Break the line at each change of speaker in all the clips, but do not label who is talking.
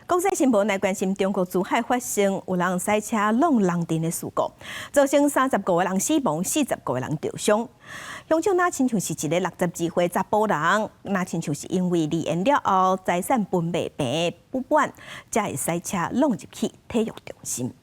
國際新聞來關心中國珠海發生有人駛車挵人陣的事故，造成35個人死亡，45個人著傷。兇手若親像是一個62歲查埔人，若親像是因為離緣了後財產分袂平不滿，才會駛車挵入去體育中心。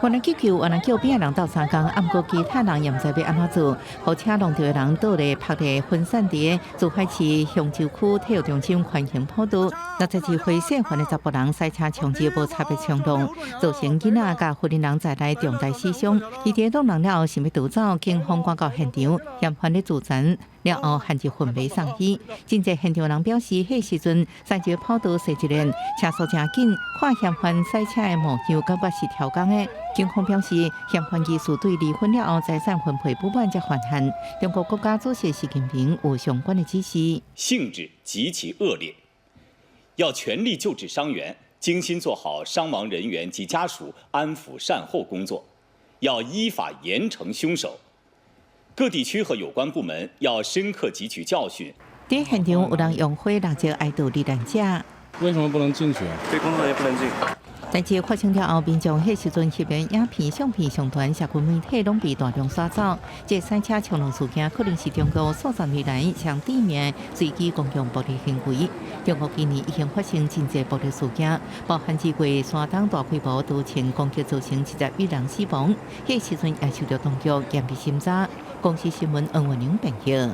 原來急救，原來叫邊仔人鬥相共，毋過其他人也毋知欲按怎做，予車挵著的人倒咧趴咧分散佇珠海市香洲區體育中心環形跑道。62歲姓范的查埔人駛車衝入無差別衝動，造成囡仔佮婦人在內重大死傷。伊佇挵人了後想欲逃走，警方趕到現場，嫌犯咧自殘了後陷入昏迷送醫。真濟現場人表示，彼時陣駛入跑道踅一輪，車速誠緊，看嫌犯駛車的模樣，感覺是刁工的。警方表示，嫌犯疑似對離婚了後財產分配不滿才犯案。中國國家主席習近平有相關的指示。
性質極其惡劣，要全力救治傷員，精心做好傷亡人員及家屬安撫善後工作，要依法嚴懲兇手。各地區和有關部門要深刻汲取教訓。
佇現場有人用火蠟燭哀悼罹難者。
為什麼不能進去？
對，工作人員不能進。
但是發生了後，民眾彼時陣翕的影片、相片上傳，社群媒體攏被大量刷走。這駛車衝撞事件可能是中國數十年來上致命隨機公共暴力行為。中國今年已經發生真濟暴力事件，包含這月山東大規模刀槍攻擊，造成71人死亡。彼時陣也受到當局嚴密審查。公視新聞黃文玲編譯。